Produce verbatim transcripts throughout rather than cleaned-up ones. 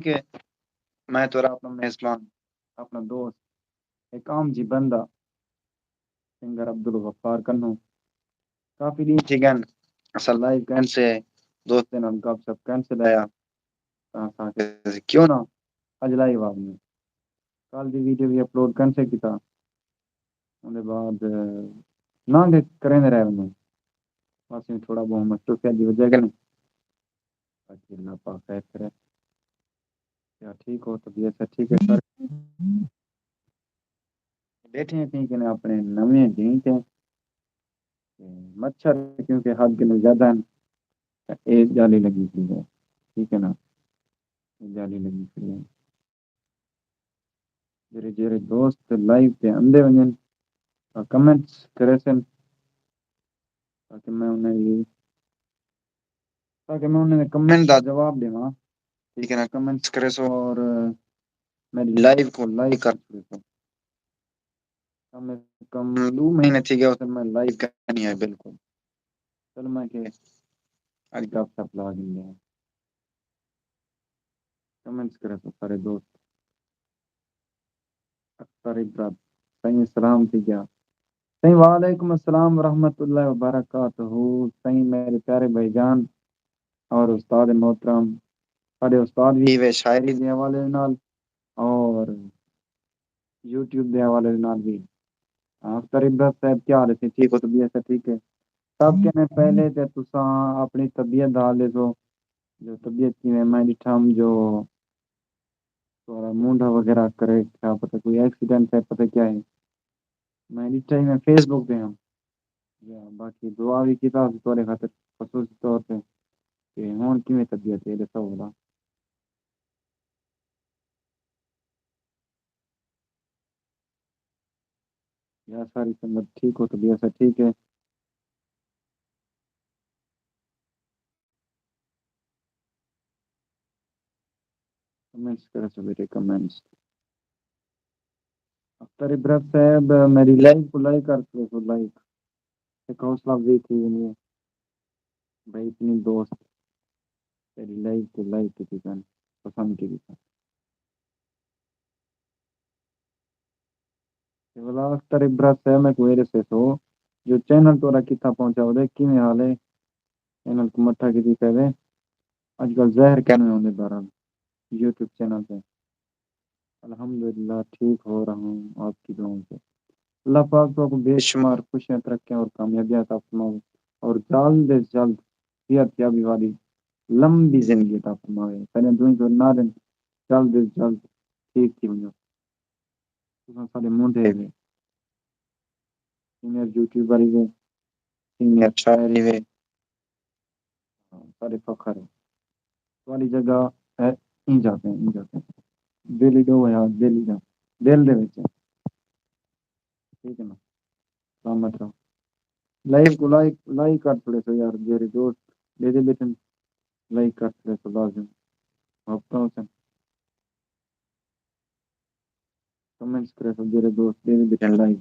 ٹھیک ہے۔ میں تہاݙا اپݨا میزبان، اپݨا دوست، ہک عام جی بندہ، سنگر عبدالغفار کنوں۔ کافی ݙینھ تھی ڳئن، اساں لائیو کائنی سے، دوستیں نال گپ شپ کائنی سے لایا، تاں اساں آکھیا کیوں نہ اڄ لائیو آ ونڄوں۔ کل دی ویڈیو وی اپلوڈ کائنی سے کیتا، اوندے بعد نہ کریندے رہ ونڄوں۔ بس ایویں تھوڑا بہت مصروفیت دی وجہ کنیں۔ باقی اللہ پاک خیر کرے۔ کیا ٹھیک ہو؟ طبیعت ہے ٹھیک ہے سر؟ ٻیٹھے ہیں ٹھیک ہے اپݨے نویں ڈینھ تے۔ تے مچھر کیونکہ حد کنوں زیادہ ہیں، تاں اے جالی لڳی پئی ہے، ٹھیک ہے نا؟ اے جالی لڳی پئی ہے۔ جیڑھے جیڑھے دوست لائیو تے آندے ونڄن، تاں کمنٹس کریسن، تاکہ میں انہیں دی، تاکہ میں انہیں دے کمنٹ دا جواب ݙیواں۔ ٹھیک ہے نا، کمنٹس کریسو اور میری لائیو کو لائک کر چھوڑیسو۔ کم از کم ݙو مہینے تھی ڳئے ہوسن میں لائیو کائنی آئے بالکل۔ چلو میں کہ اڄ گپ شپ لا گھندے ہیں۔ کمنٹس کریسو سارے دوست۔ اختر عبرت، سائیں سلام تھی ڳیا۔ سائیں وعلیکم السلام ورحمۃ اللہ وبرکاتہ۔ سائیں میرے پیارے بھائی جان اور استاد محترم، ساݙے استاد وی ہوئے شاعری دے حوالے نال اور یوٹیوب دے حوالے نال وی۔ اختر عبرت صاحب کیا حال ہے؟ ٹھیک ہو؟ طبیعت ہے ٹھیک ہے؟ سب کنے پہلے تے تساں اپݨی طبیعت دا حال ݙیسو، جو طبیعت کیویں؟ میں ݙٹھم جو تہاݙا مونڈھا وغیرہ کرے، کیا پتہ کوئی ایکسیڈنٹ ہے، پتہ کیا ہے۔ میں ݙٹھا ہی میں فیس بک تے ہم۔ یا باقی دعا وی کیتا سی تہاݙے خاطر خصوصی طور تے۔ تے ہݨ کیویں طبیعت ہے ݙسو بھلا؟ یا ساری سنگت ٹھیک ہو؟ طبیعت ہے ٹھیک ہے؟ کمنٹس کریسو بیٹے، کمنٹس۔ اختر عبرت صاحب میری لائیو کو لائک کر چھوڑیسو، لائک۔ ہک حوصلہ افزائی تھی ویندی ہے۔ بھائی اتنے دوست تیری لائیو کو لائک کیتی کن، پسند کیتی کن۔ تے ولا اختر عبرت صاحب میکوں اے ݙسیسو جو چینل تہاݙا کتھاں پہنچا ودے، کیویں حال ہے؟ چینل کوں مٹھا کیتی پئے وے۔ اڄ کل زہر کینویں ہوندے بہرحال یوٹیوب چینل تے۔ الحمدللہ ٹھیک ہو رہا ہوں آپ کی دعاؤں سے۔ اللہ پاک تہاکوں بے شمار خوشیاں، ترقیاں اور کامیابیاں عطا فرماوے اور جلد از جلد صحت یابی والی لمبی زندگی عطا فرماوے۔ ساݙیاں دوئیں جو نہ دن جلد از جلد ٹھیک تھی ونڄو۔ تساں ساݙے مونڈھے وے، سینئر یوٹیوبر ہی وے، سینئر شاعر ہی وے، ساݙے فخر ہے۔ تہاݙی جگہ ہے، ایں جاتے ہیں، ایں جاتے ہیں۔ دل ہی ݙو ہے، دل ہی دا، دل دے وچ ہے۔ ٹھیک ہے نا؟ سلامت رہو۔ لائیو کو لائک، لائک کر چھوڑیسو یار، جیڑھے دوست ݙیہدے ٻیٹھن، لائک کر چھوڑیسو لازم۔ محبتاں ہوسن۔ کمنٹس کریسو جیڑھے دوست ݙیہدے ٻیٹھن لائک۔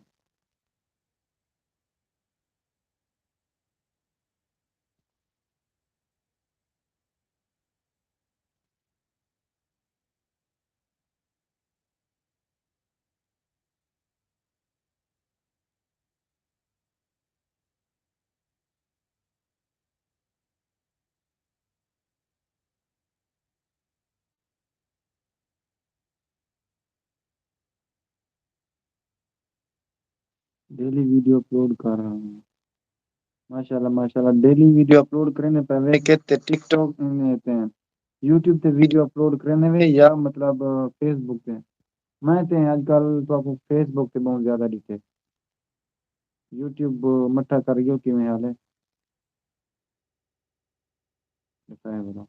ڈیلی ویڈیو اپلوڈ کر رہا ہوں۔ ماشاءاللہ، ماشاءاللہ، ڈیلی ویڈیو اپلوڈ کریندے پئے وے کہ تے ٹک ٹاک تے یوٹیوب تے ویڈیو اپلوڈ کریندے وے یا مطلب فیس بک تے؟ میں تے اڄ کل تہاکوں فیس بک تے بہت زیادہ ݙٹھے۔ یوٹیوب مٹھا کر ڳیو، کیویں حال ہے؟ ݙسائے ذرا۔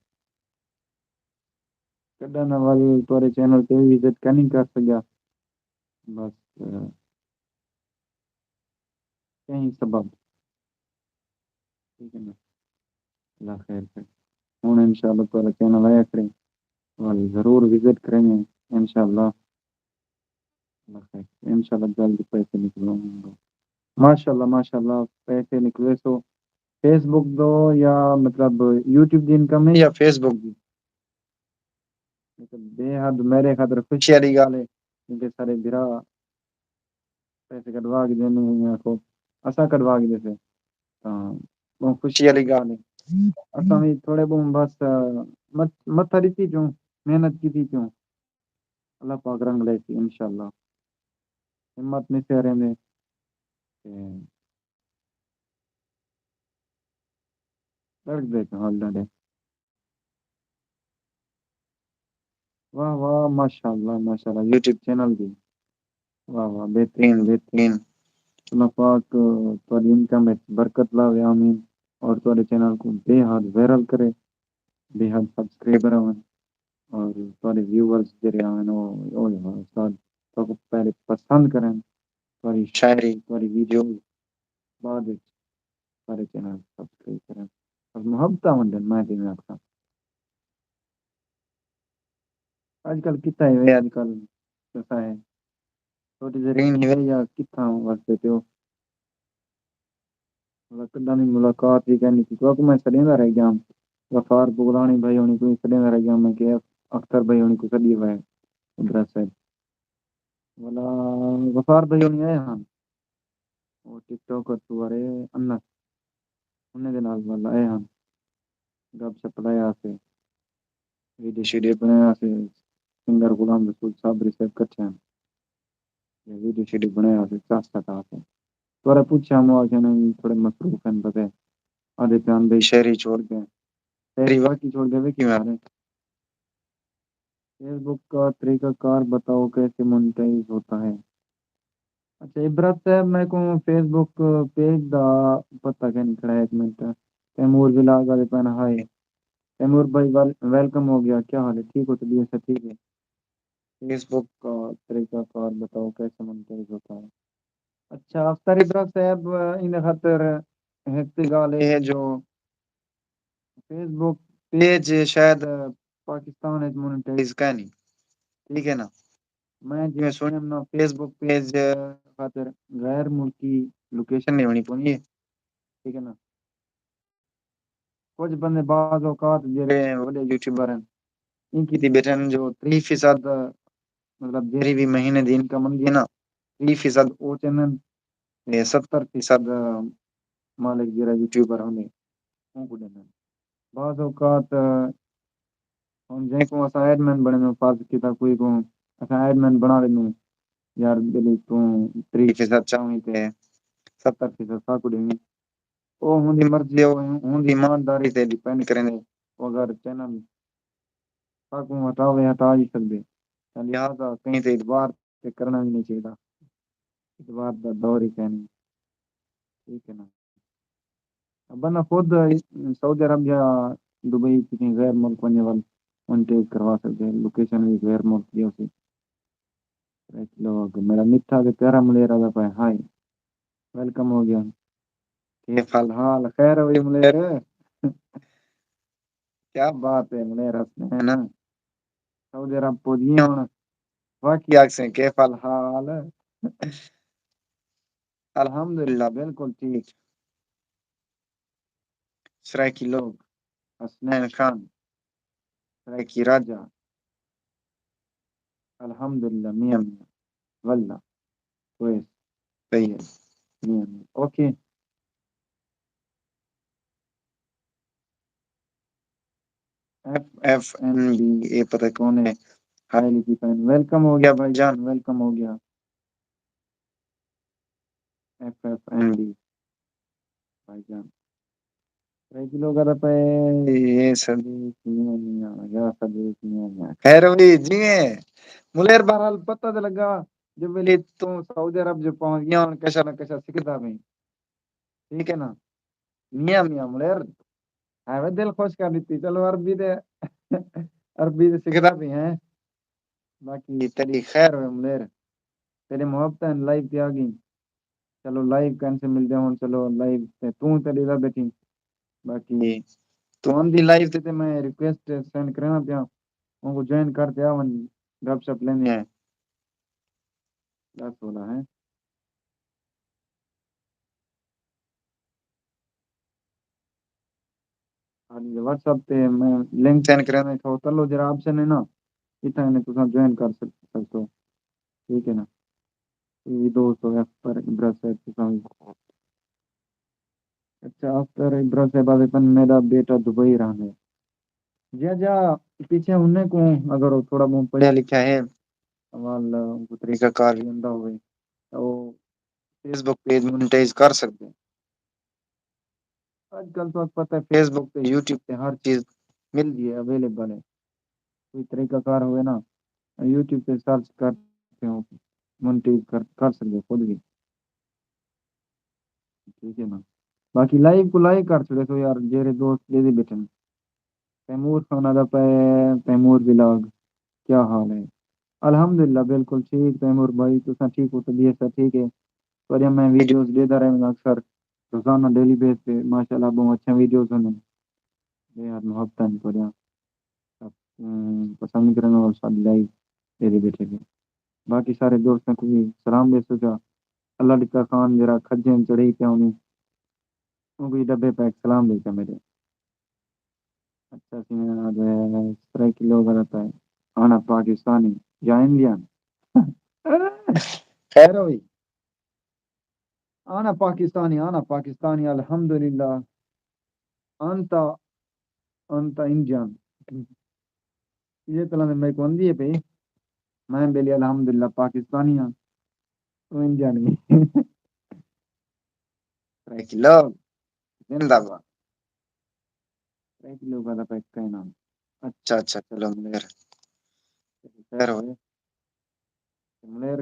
کݙاں نہ ول تہاݙے چینل تے وزٹ کائنی کر سڳیا۔ بس، کہیں سبب۔ ٹھیک ہے نا؟ اللہ خیر کرے۔ ہݨ انشاءاللہ تہاݙا چینل آیا کرے، ول ضرور وزٹ کریں گے انشاءاللہ۔ اللہ خیر کرے۔ انشاءاللہ جلد پیسے نکلویں گے۔ ماشاءاللہ، ماشاءاللہ، پیسے نکلویسو۔ فیس بک دو یا مطلب یوٹیوب دی انکم ہے یا فیس بک دی؟ ہک بے حد میݙے خاطر خوشی والی ڳالھ ہے، کیونکہ سارے بھرا پیسے کڈھوا کے ݙیندے ہیں، آکھو اساں کڈھوا کے ݙیسے، تاں ٻہوں خوشی والی ڳالھ ہے۔ اساں وی تھوڑے ٻہوں بس، آ، مت-، متھا ݙتی پیوں، محنت کیتی پیوں، اللہ پاک رنگ لیسی انشاءاللہ۔ ہمت نہیں سے رہندے تے لڑکدے پیوں حال ݙاڈھے۔ واہ واہ، ماشاءاللہ ماشاءاللہ، یوٹیوب چینل دی۔ واہ واہ، بہترین بہترین۔ اللہ پاک تہاݙی انکم وچ برکت لاوے، آمین۔ اور تہاݙے چینل کوں بے حد وائرل کرے، بے حد سبسکرائبر آون، اور تہاݙے ویورز جیڑھے آون، او، او استاد، تہاکوں پہلے پسند کرن، تہاݙی شاعری، تہاݙی ویڈیو بعد وچ سارے چینل سبسکرائب کرن۔ بس محبتاں ونڈن، میں تے ایویں آکھاں۔ اڄ کل کتھاں ہے وے، اڄ کل کیسا ہے؟ چھوٹی زرین ہے وے یا کتھاں وسدے پیو؟ مطلب، کݙاں دی ملاقات وی کائنی تھی۔ تہاکوں میں سݙیندا رہ ڳیام۔ غفار بغلانی بھائی ہوݨی کوں سݙیندا رہ ڳیام میں کہ اختر بھائی ہوݨی کوں سݙی ہوئے مدرسے۔ ولا غفار بھائی ہوݨی آئے ہن۔ او ٹک ٹاکر سوارے انس۔ انہیں دے نال ول آئے ہن۔ گپ شپ لایا سے۔ ویڈیو شیڈیو بنایا سے۔ سنگر غلام رسول صاحب ریسیو کٹھے ہن۔ یا ویڈیو شیڈیو بنایا سے، چس سٹا سے۔ تورے پوچھا مو آکھیا نہیں، تھوڑے مصروف ہیں پتے۔ آدھے پیان بھائی شہری چھوڑ کے۔ شہری واقعی چھوڑ کے ویکھی میں آدھے۔ فیس بک کا طریقہ کار بتاؤ کیسے مونیٹائز ہوتا ہے؟ اچھا عبرت صاحب، میں کو فیس بک پیج دا پتہ کہیں کھڑا ہے، ایک منٹ۔ تیمور ولاگ والے پہنا ہائے۔ تیمور بھائی ویل-، ویلکم ہو گیا، کیا حال ہے؟ ٹھیک ہو؟ طبیعت سے ٹھیک ہے؟ فیس بک کا طریقہ کار بتاؤ کیسے مونیٹائز ہوتا ہے؟ اچھا اختر عبرت صاحب، ان خاطر ہک تے ڳالھ اے ہے جو فیس بک پیج شاید پاکستان وچ مونیٹائز کائنی، ٹھیک ہے نا؟ میں جیویں سݨیم نا، فیس بک پیج خاطر غیر ملکی لوکیشن ݙیوݨی پوندی ہے، ٹھیک ہے نا؟ کجھ بندے بعض اوقات جیڑھے وݙے یوٹیوبر ہن، ایں کیتی ٻیٹھے ہن جو تریہہ فیصد، مطلب، جیڑھی وی مہینے دی انکم ہوندی ہے نا، تریہہ فیصد او چیندن تے ستر فیصد مالک جیڑھا یوٹیوبر ہوندے، اونکوں ݙیندن۔ بعض اوقات ہݨ جیں کوں اساں ایڈمن بݨیندوں، فرض کیتا کوئی کوں اساں ایڈمن بݨا ݙیندوں، یار ٻلی توں تریہہ فیصد چاویں تے ستر فیصد ساکوں ݙیویں۔ او اوندی مرضی ہے، او اوندی ایمانداری تے ڈیپینڈ کریندے۔ او اگر چینل ساکوں ہٹاوے، ہٹا ہی سڳدے۔ تاں لہذا کہیں تے اعتبار تے کرݨا وی نہیں چاہیدا۔ اعتبار دا دور ہی کائنی۔ ٹھیک ہے نا؟ بندہ خود سعودی عرب یا دبئی کہیں غیر ملک ونڄے ول مونیٹائز کروا سڳدے۔ لوکیشن وی غیر ملک دی ہوسی۔ لوگ میرا میٹھا تے پیارا ملیر آہدا پئے، ہائے۔ ویلکم ہو گیا۔ کیف الحال؟ خیر ہوئی ملیر؟ کیا بات ہے ملیر حسنین۔ سعودی عرب پہنچ ڳئے ہݨ۔ واقعی آکھسیں کیف الحال؟ الحمدللہ، بالکل ٹھیک۔ سرائیکی لوگ، حسنین خان، سرائیکی راجہ۔ الحمدللہ، میاں میاں، واللہ، کویس، صحیح ہے، میاں میاں، اوکے۔ ایف ایف این بی، اے پتہ کون ہے؟ ہائے لکھی پین، ویلکم ہو گیا بھائی جان، ویلکم ہو گیا۔ ایف ایف این بی، بھائی جان۔ سرائیکی لوگ آہدا پئے، اے صدیق میاں میاں، یا صدیق میاں میاں۔ خیر ہوئی، جیویں۔ ملیر بہرحال پتہ تے لڳا جو ویلے توں سعودی عرب جو پہنچ ڳیا، ہݨ کشا نہ کشا سکھدا پئیں۔ ٹھیک ہے نا؟ میاں میاں ملیر۔ ہائے وے دل خوش کر ݙتی۔ چلو عربی تے، عربی تے سکھدا پئیں ہیں۔ باقی تیݙی خیر ہوئے ملیر۔ تیݙی محبتاں لائیو تے آ ڳئیں۔ چلو لائیو کن سے ملدے ہن، چلو لائیو تے توں تے ݙیہدا ٻیٹھیں۔ باقی توں آندی لائیو تے، تے میں ریکویسٹ سینڈ کریندا پیاں، اونکوں جوائن کر تے آ ونڄ، گپ شپ لیندے ہیں۔ ݙس والا ہے۔ ہاں جی، واٹس ایپ تے میں لنک سینڈ کریندا، اتھاں تلو جیڑھا آپشن ہے نا، اتھاں نے تساں جوائن کر سکتے ہو۔ ٹھیک ہے نا؟ یہ دوست ہو اختر ابرا صاحب، تساں بھی۔ اچھا، اختر ابرا صاحب آدھے پن، میرا بیٹا دبئی رہنے۔ جا جا، پیچھے انہیں کو، اگر وہ تھوڑا بہت پڑھیا لکھا ہے، سوال کو طریقہ کار بھی آندا ہوئے، تو وہ فیس بک پیج مونیٹائز کر سکتے ہیں۔ اڄ کل تہاکوں پتہ ہے، فیس بک تے، یوٹیوب تے ہر چیز ملدی ہے، اویلیبل ہے۔ کوئی طریقہ کار ہوئے نا، یوٹیوب تے سرچ کر تے ہو، مونیٹائز کر، کر سکدے ہو خود بھی۔ ٹھیک ہے نا؟ باقی لائیو کو لائک کر چھوڑے سو یار، جیرے دوست دے دے بیٹھے نے۔ تیمور خان آہدا پئے، تیمور ولاگ، کیا حال ہے؟ الحمدللہ، بالکل ٹھیک۔ تیمور بھائی، تساں ٹھیک ہو؟ طبیعت سب ٹھیک ہے؟ تہاݙیاں میں ویڈیوز ݙیہدا رہنداں اکثر، روزانہ، ڈیلی بیس تے۔ ماشاءاللہ، ٻہوں اچھیاں ویڈیوز ہوندن۔ بے حد محبت ہن تہاݙیاں۔ ام، پسند کرݨ والے ساݙی لائیو ݙیہدے بیٹھے پئے۔ باقی سارے دوستاں کوں وی سلام ݙیسو چا۔ اللہ ݙتا خان جیڑھا کھجیں چڑھی پیا ہوندے، اونکوں وی ݙبھے پیک سلام ݙیسو میݙے۔ اچھا، سئیں، آہدے سرائیکی لوگ آہدا پئے، آنا پاکستانی یا انڈین۔ خیر ہوئی۔ آنا پاکستانی، آنا پاکستانی، الحمدللہ۔ انتا، انتا انڈین۔ یہ طرح میں کو آندی ہے پئی۔ میں بیلی الحمدللہ پاکستانی ہاں۔ تو انڈین ہی۔ سرائیکی لوگ زندہ باد۔ سرائیکی لوگ آہدا پئے کائناں۔ اچھا، اچھا، چلو ملیر۔ خیر ہوئے۔ ملیر،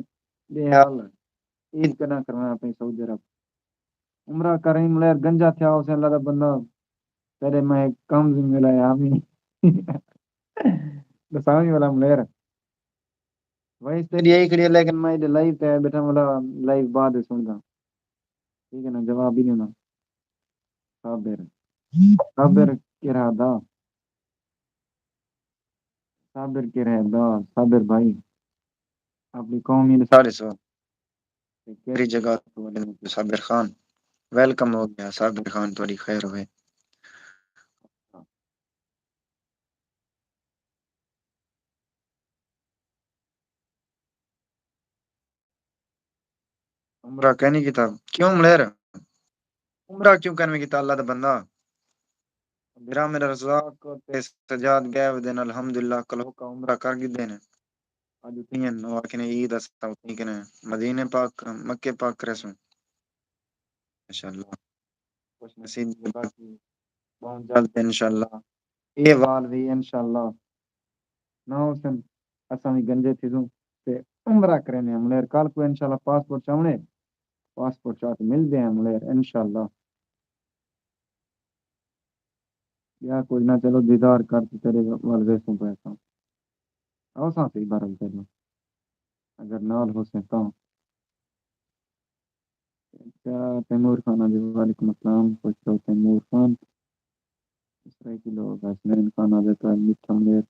ٻئے حال ہے۔ عید کݙاں کروانا پئے سعودی عرب؟ عمرہ کریں ملیر، گنجا تھیا ہوسیں اللہ دا بندہ۔ تیݙے میں کم ذمہ لایا ہمی۔ ݙساویں والا ملیر۔ وائس تیݙی آئی کھڑی ہے، لیکن میں ایݙے لائیو تے آیا بیٹھا، والا لائیو بعد وچ سݨدا۔ ٹھیک ہے نا، جواب ہی نہیں ہونا۔ صابر۔ صابر کیرھا دا؟ صابر کیرھا دا؟ صابر بھائی، اپݨی قوم ہی ݙسا ݙیسو۔ تے کیڑھی جگہ توں ولے؟ صابر خان، ویلکم ہو ڳیا۔ صابر خان، تہاݙی خیر ہوئے۔ عمرہ کینی کیتا؟ کیوں ملیر؟ عمرہ کیوں کینی کیتا اللہ دا بندہ؟ بھرا میݙا رزاق تے سجاد ڳئے ودن، الحمدللہ، کلہوکا عمرہ کر گھدے نے۔ اڄ اتھیں ہن، او آکھے نے عید اساں اتھیں کنے مدینے پاک، مکے پاک کریسوں۔ ماشاءاللہ۔ خوش نصیب دے باقی ٻہوں جلد انشاءاللہ۔ اے وال وی انشاءاللہ نہ ہوسن، اساں وی گنجے تھیسوں تے عمرہ کریندے ہیں ملیر۔ کل کوں انشاءاللہ پاسپورٹ چاوݨے، پاسپورٹ چا تے ملدے ہیں ملیر انشاءاللہ۔ یا کوئی نہ، چلو دیدار کر تے تیݙے ول ویسوں پئے اساں۔ آؤساں صحیح بارل تیݙے، اگر نال ہوسیں تاں۔ اچھا، تیمور خان آہدے، وعلیکم السلام، خوش رہو تیمور خان۔ سرائیکی لوگ، حسنین خان آہدے پئے، میٹھا ملیر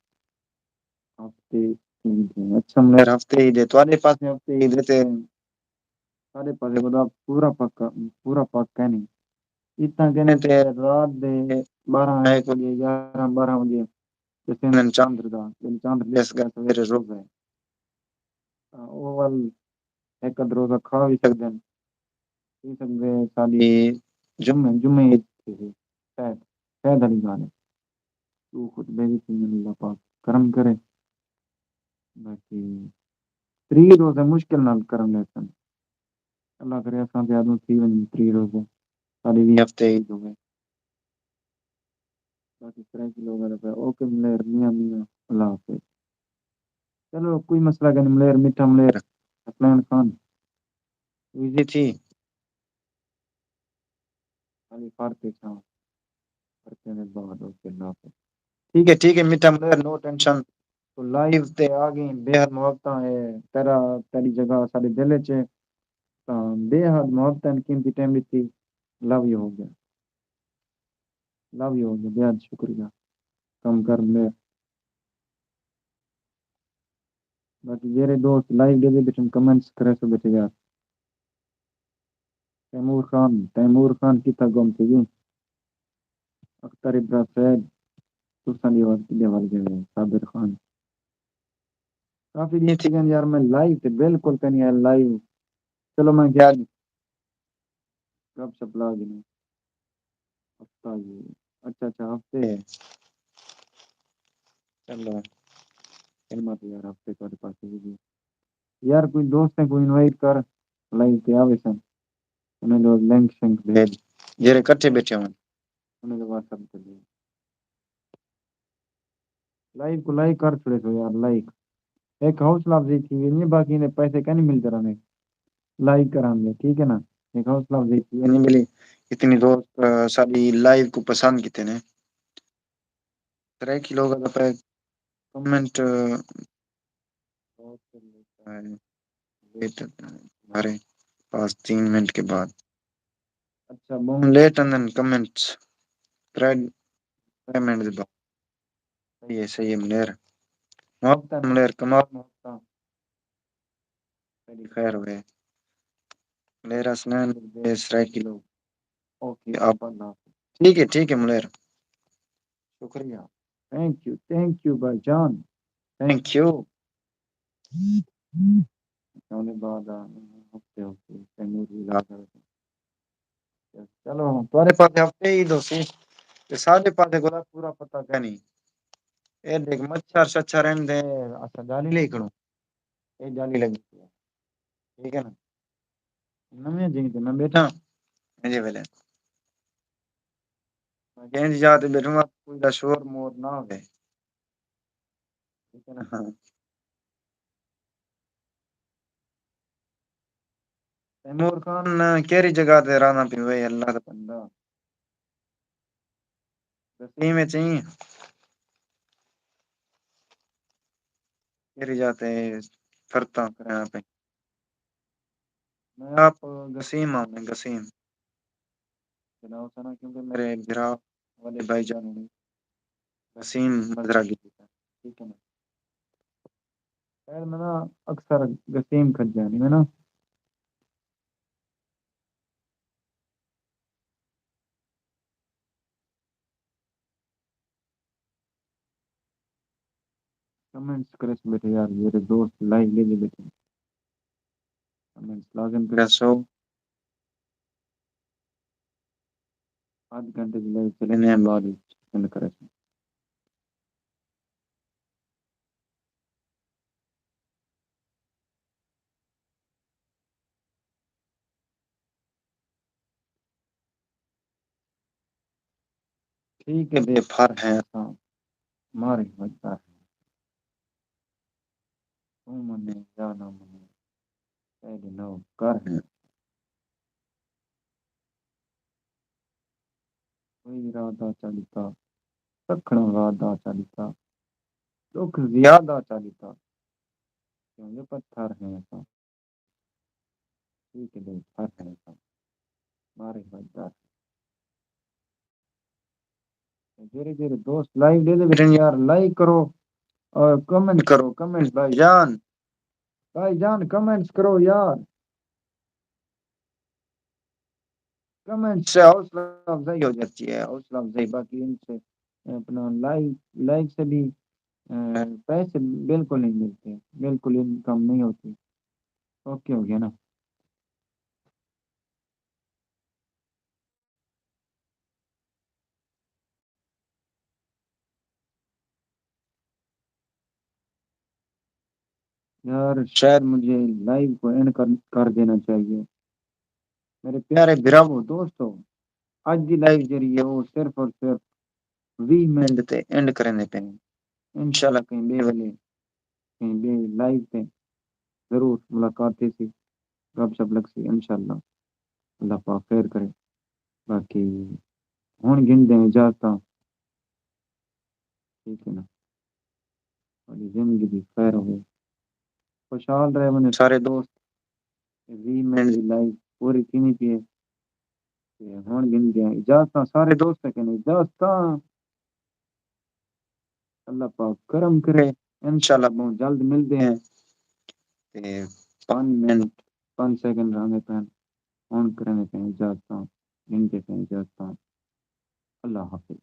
ہفتے عید ہے۔ اچھا ملیر ہفتے عید ہے، تہاݙے پاسے ہفتے عید ہے تے ساݙے پاسے خدا پورا پکا، پورا پک کائنی۔ اتھاں کنے تے رات دے ٻارہاں ہک وڄے، گیارہاں ٻارہاں وڄے ݙسیندن چندر دا، ڄݙاں چندر ݙس ڳئے سویرے روزہ ہے۔ تاں او ول ہک ادھ روزہ کھا وی سڳدن۔ تھی سڳدے ساݙی جمعے، جمعے عید تھیسی۔ شاید، شاید آلی ڳالھ ہے۔ ݙو خطبے وی تھیندن، اللہ پاک کرم کرے۔ باقی تریہہ روزے مشکل نال کرݨ ݙیسن۔ اللہ کرے اساں تے آدوں تھی ونڄن تریہہ روزے، ساݙی وی ہفتے عید ہووے۔ باقی سرائیکی لوگ آہدے پئے، اوکے ملیر، میاں میاں، اللہ حافظ۔ چلو کوئی مسئلہ کائنی ملیر، میٹھا ملیر، حسنین خان، ایزی تھی۔ خالی پڑھ تے چھاں، پڑھتے نے بعد اوکے، اللہ حافظ۔ ٹھیک ہے، ٹھیک ہے میٹھا ملیر، نو ٹینشن۔ تو لائیو تے آ ڳئیں، بے حد محبتاں ہے، تیݙا، تیݙی جگہ ساݙے دل وچ ہے۔ تاں بے حد محبتاں، قیمتی ٹائم ݙتی، لو یو ہو ڳیا۔ لو یو ہو ڳیا، بے حد شکریہ۔ کم کر ملیر۔ باقی جیرھے دوست لائیو ݙیہدے بیٹھن، کمنٹس کریسو بیٹھے یار۔ تیمور خان، تیمور خان کتھاں گم تھی ڳئے؟ اختر ابرا صاحب، تساں دی آواز کݙے ول ڳئے؟ صابر خان۔ کافی ݙینہہ تھی ڳئن یار، میں لائیو تے بالکل کائنی آیا لائیو۔ چلو میں گیا جی، گپ شپ لا گھنوں۔ ہفتہ جی، اچھا اچھا، ہفتے ہے۔ چلو، خدمت یار، ہفتے تہاݙے پاسے وی جی۔ یار کوئی دوستیں کوں انوائٹ کر، لائیو تے آوے سن۔ انہیں دے لنک شنک بھیج، جیڑھے کٹھے ٻیٹھے ہون، انہیں دے واٹس ایپ تے بھیج۔ لائیو کوں لائک کر چھوڑے سو یار، لائک۔ ہک حوصلہ افزائی تھی ویندی ہے، باقی ایندے پیسے کائنی ملدے رہندے لائک کرݨ دے، ٹھیک ہے نا؟ ہک حوصلہ افزائی تھی ویندی ہے۔ ملی اتنی دوست، آ، ساݙی لائیو کوں پسند کیتے نے۔ سرائیکی لوگ دا پے کمنٹ، آ، بہت کر لیتا ہے۔ ویٹ تمہارے پاس تین منٹ کے بعد۔ اچھا، بہوں لیٹ آندن کمنٹس۔ ترے، ترے منٹ دے بعد۔ صحیح ہے، صحیح ہے منیر۔ محبتاں منیر، کمال محبتاں۔ تیݙی خیر ہوئے۔ منیر حسنین دے سرائیکی لوگ۔ اوکے، آپ اللہ حافظ۔ ٹھیک ہے، ٹھیک ہے منیر۔ شکریہ۔ تھینک یو، تھینک یو بھائی جان۔ تھینک یو۔ اوندے بعد آ، ہفتے ہفتے تیمور وی لا کر۔ چلو، تہاݙے پاسے ہفتے عید ہوسی، تے ساݙے پاسے کولا پورا پتہ کائنی۔ اے ݙیکھ، مچھر شچھر رہندے، اساں جالی لئی کھڑوں۔ اے جالی لڳی پئی ہے۔ ٹھیک ہے نا؟ نویں جہیں تے میں ٻیٹھاں، ایجھے ویلے۔ میں جہیں دی جاہ تے ٻیٹھوں، کوئی دا شور مور نہ ہووے۔ ٹھیک ہے نا؟ ہاں۔ تیمور خان، کیڑھی جگہ تے رہنا پئی وے، اللہ دا بندہ؟ وسیم اچ ایں؟ کیڑھی جاہ تے فرتاں کرݨا پئے؟ میں آپ گسیم ہاں، میں گسیم۔ جناب سنا، کیونکہ میرے بھرا والے بھائی جان ہونے گسیم مزرا کی دیتا، ٹھیک ہے نا؟ خیر، میں نا اکثر گسیم کھج جانی میں نا۔ کمنٹس کرے سو بیٹھے یار، میرے دوست لائیو لے لے بیٹھے۔ کمنٹس لازم کرے سو۔ آدھ گھنٹے دی لائیو چلے نے بعد وچ سینڈ کرے سو۔ ٹھیک ہے، بے پھر ہیں اساں، مارے وجدا ہے۔ توں منے یا نہ منے، تیݙے نوکر ہیں۔ کوئی ارادہ چا ݙتا، سکھݨا وعدہ چا ݙتا، ݙکھ زیادہ چا ݙتا، کیوں جو پتھر ہیں اساں۔ ٹھیک ہے، بے پھر ہیں اساں، مارے وجدا ہے۔ جیڑھے جیڑھے دوست لائیو ݙیہدے بیٹھن یار، لائک کرو اور کمنٹ کرو، کمنٹ بھائی جان، بھائی جان کمنٹس کرو یار۔ کمنٹ سے حوصلہ افزائی ہو جاتی ہے، حوصلہ افزائی، باقی ان سے اپنا لائک، لائک سے بھی، آ، پیسے بالکل نہیں ملتے، بالکل انکم نہیں ہوتی۔ اوکے ہو گیا نا؟ یار، شاید مجھے لائیو کو اینڈ کر، کر دینا چاہیے۔ میرے پیارے بھراوو، دوستو، اڄ دی لائیو جیڑھی ہے، او صرف اور صرف ویہہ منٹ تے اینڈ کریندے پئے ہیں۔ انشاءاللہ کہیں ٻئے ویلے، کہیں ٻئے لائیو تے ضرور ملاقات تھیسی، گپ شپ لڳسی انشاءاللہ۔ اللہ پاک خیر کرے۔ باقی ہݨ گھندے ہیں اجازتاں۔ ٹھیک ہے نا؟ تہاݙی زندگی دی خیر ہووے۔ خوشحال رہے ونڄو سارے دوست۔ اے ویہہ منٹ دی لائیو پوری تھیندی پئی ہے۔ تے ہݨ گھندے ہیں اجازتاں، سارے دوستاں کنے اجازتاں۔ اللہ پاک کرم کرے، انشاءاللہ بہت جلد ملدے ہیں۔ تے پنج منٹ، پنج سیکنڈ رہندے پئن۔ ہݨ کریندے پئے اجازتاں، گھندے پئے اجازتاں۔ اللہ حافظ۔